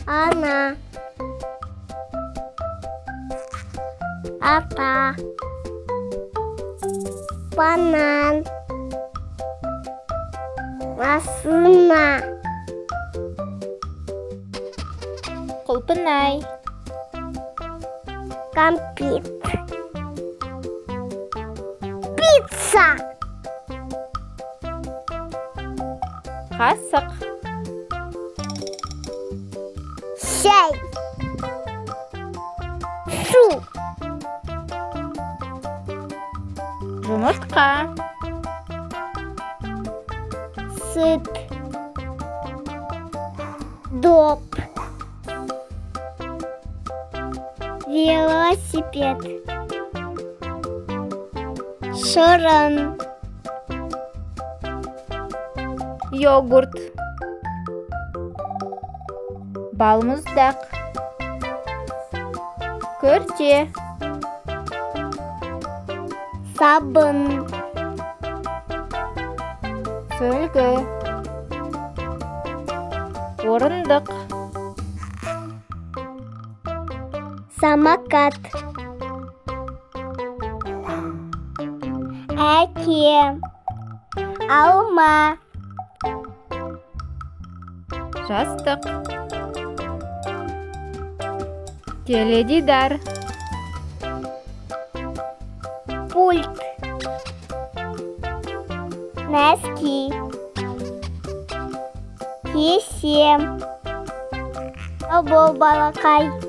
Ана. Ата. Банан. Машина. Құлпынай. Кәмпит. Пицца. Қасық. Шай. Су. Жұмыртқа. Сүт. Доп. Велосипед. Шырын. Йогурт. Балмұздақ. Күрте. Сабын. Сүлгі. Орындық. Самокат. Әке. Алма. Жастық. Теледидар. Пульт. Носки. Кесе. Сау бол, балақай.